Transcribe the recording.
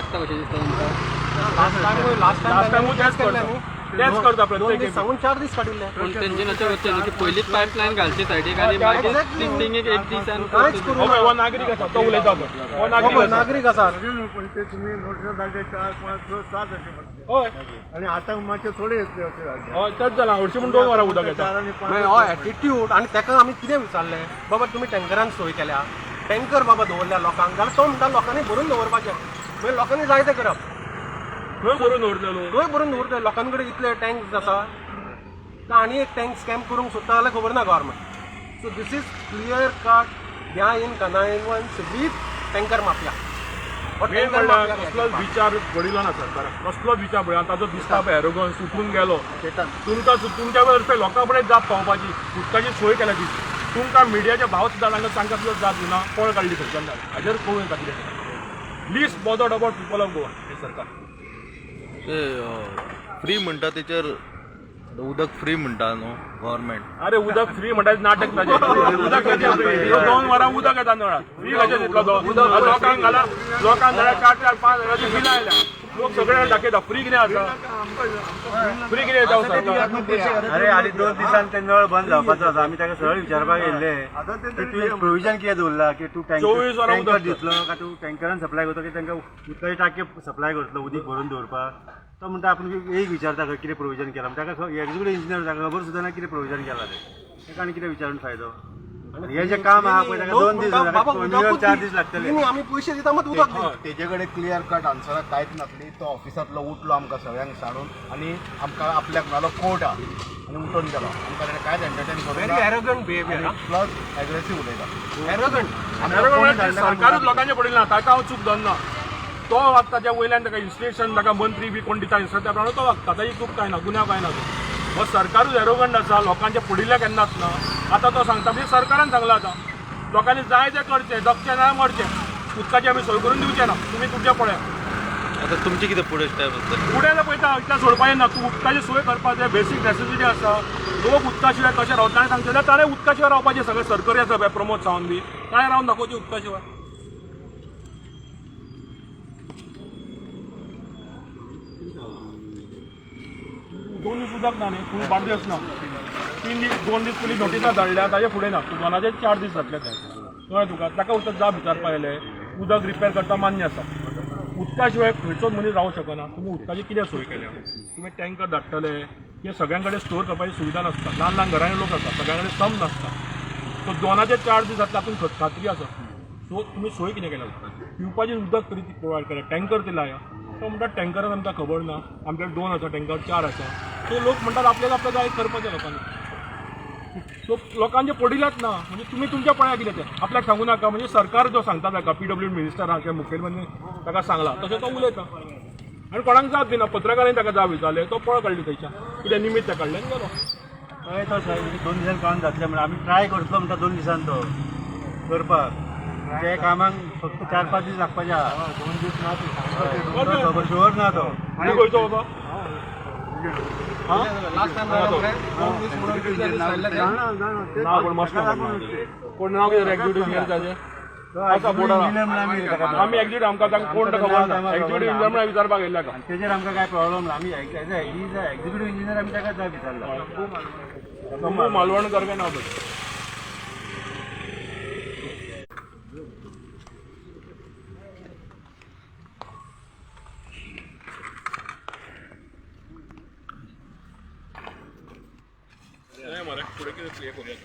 लागता कशें दिसता तुमकां? लास्ट Last time time तेच करता. तेच करता दोन प्रत्येक दीस सांगून 4 दीस काडिल्ले. पूण तेंचे अशें करचें न्हू की पयलींच पायपलायन घालची सायडीक आनी मागीर थिंग एक दिसान कांयच करूं हो पळय, हो नागरीक आसा, तो उलयता पळय. हो नागरीक हो आसा. नागरीक आसा. पण ते तुम्ही नोटिसा धाडले 4, 5, 6, 7 अशे म्हणले. हय. आणि आता मातशे थोडे येतले अशे धाडले. हय, तेच जाला, हरशीं म्हूण 2 वरां उदक येता. 4 आनी 5. मागीर हो एटिट्यूड. आनी ताका आमी कितें विचारलें, बाबा तुमी टँकरान सोय केल्या, टँकर बाबा दवरल्या लोकांक, जाल्यार तो म्हणटा लोकांनी भरून दवरपाचें. मागीर लोकांनी जाय तें करप. खंय भरून दवरतलो? खंय भरून दवरतले? लोकां कडेन इतले टँक आसा, तर आनी एक टँक स्कॅम करूंक सोदता जाल्यार खबर ना government. So this is clear cut they are in connivance with tanker mafia. हो मेन टँकर म्हणल्यार माफिया. कसलोच विचार घडिलो ना सरकाराक, कसलोच विचार पळय. ताजो दिसता पळय एरोगन्स, उठून गेलो. तुमकां तुमच्या वरपे लोकां कडेन जाप पावपाची उदकाची सोय केल्या ती तुमकां मिडियाचे भाव सुद्दां तांकां तांकां सुद्दां जाप दिना, पळ काडली खंयच्यान जाली. हाजेर कळून येता कितें, least bothered about people of Goa हे सरकार. ते फ्री म्हणटा तेचेर, उदक फ्री म्हणटा न्हू गव्हर्मेंट. अरे, उदक फ्री म्हणटा नाटक ताजें. उदक कशें free? 2 वरां उदक येता नळाक, फ्री कशें दितलो तो? लोकांक घाला, लोकांक घाला 4-4, 5 हजाराची बिलां आयल्या. लोक सगळे दाखयता, फ्री कितें आसा? फ्री कितें येता सरकार? अरे, आनी 2 दिसान ते नळ बंद जावपाचो आसा. आमी ताका सरळ विचारपाक येयल्ले की तुवें प्रोविजन कितें दवरला की तूं 24 वरां टँकर उदक. दितलो काय तूं टँकरान सप्लाय करतलो की तांकां उदकाची टांकी सप्लाय करतलो उदीक भरून दवरपाक. तो म्हणटा, आपूण एक विचारता खंय कितें प्रोविजन केलां. ताका एक्झिक्युटीव इंजिनियर, ताका खबर सुद्दां ना कितें प्रोविजन केलां तें. ताका आनी कितें विचारून फायदो? हें जें काम आहा पळय, ताका 2 दीस, मिनिमम 4 दीस लागतले. आमी पयशे दिता मात उदक दी. तेजे कडेन क्लियर कट आन्सरां कांयच नासली. तो ऑफिसांतलो उठलो आमकां सगळ्यांक सांडून आनी आमकां आपल्याक नालो कोर्ट आहा आनी उठून गेलो. आमकां ताणें कांयच एंटरटेन करूंक व्हेरी ना. एरोगंट बिहेवियर. प्लस एग्रेसीव उलयता. एरोगंट. सरकारूच लोकांचे पडिल्लें ना, ताका हांव चूक धरना. तो वागता त्या वयल्यान, ताका इन्स्ट्रक्शन, ताका मंत्री बी कोण दिता इन्स्ट्रक्शन, त्या प्रमाणे तो वागता. ताची चूक कांय ना, गुन्यांव कांय ना. तो हो सरकारूच एरोगंट आसा, लोकांचे पडिल्लें केन्नाच ना. आतां तो सांगता, म्हणजे सरकारान सांगलां, आतां लोकांनी जाय तें करचें, जगचें ना मरचें, उदकाची आमी सोय करून दिवचे ना, तुमी तुमचें पळया. आतां तुमची कितें फुडें स्टेप आसतली? फुडें जाल्यार पळयता, इतलें सोडपाचें ना. तूं उदकाची सोय करपाक जाय, बेसीक नॅसेसिटी आसा. लोक उदका शिवाय कशें रावता? ताणें सांगचें जाल्यार ताणें उदका शिवाय रावपाचें. सगळें सरकारी आसा पळय, प्रमोद सावंत बी, ताणें रावन दाखोवचें उदका शिवाय. 2 दीस उदक ना न्ही, फूल बार्देस ना. 3 दीस, 2 दीस पयलीं नोटिसां धाडल्या, ताजे फुडें ना. दोनाचे 4 दीस जातले ते. कळ्ळें तुका? ताका उदक जाप विचारपा येयले. उदक रिपेर करता मान्य आसा, उदका शिवाय खंयचोच मनीस रावंक शकना. तुमी उदकाची कितें सोय केल्या? तुमी टँकर धाडटले कितें? सगळ्यां कडेन स्टोर करपाची सुविधा नासता. ल्हान ल्हान घरांनी लोक आसता, सगळ्यां कडेन सम नासता. सो दोनाचे 4 दीस जातले हातूंत खात्री आसा. सो तुमी सोय कितें केल्या उदकाची? पिवपाचें उदक तरी ती प्रोवायड केल्या, टँकर तरी लाया. तो म्हणटा टँकरान आमकां खबर ना, आमच्याकडे 2 आसा टँकर, 4 आसा. सो लोक म्हणटात आपल्याक आपल्या जाय करपाचें लोकांनी. सो लोकांचे पडिल्लेच ना. म्हणजे तुमी तुमच्या पळया कितें तें, आपल्याक सांगू नाका. म्हणजे सरकार जो सांगता ताका, पीडब्ल्यू मिनिस्टर आहा किंवा मुखेलमंत्री ताका सांगला तशें तो उलयता आनी कोणाक जाप दिना. पत्रकारांनी ताका जाप विचारले, तो पळ काडली थंयच्यान, कितें निमित्त काडलें आनी गेलो. कळ्ळें, तो 2 दिसान काम जातलें म्हणून आमी ट्राय करतलो म्हणटा. 2 दिसान तो करपाक, ते कामाक फक्त 4-5 दीस लागपाचे आहा. 2 दीस ना ते. खबर शुअर ना तो. आनी खंयचो बाबा? लास्ट टायम 2 दीस म्हणून कितले दीस काडले ते? नांव कोण मस्त, कोण नांव कितें? एक्झिक्युटीव इंजिनियर ताजें आसा बोर्डार. इंजिनियर म्हणून आमी ताका आमी एक्झिक्युटीव, आमकां तांकां कोण तो खबर ना. एक्झिक्युटीव इंजिनियर म्हणून विचारपाक येयल्ले का? तेजेर आमकां काय प्रॉब्लम ना. आमी एज एक्झिक्युटीव इंजिनियर आमी ताका जाय विचारला. शंभू मालवणकर काय नाव ताचें. मरे, फुडें कितें हें करूया.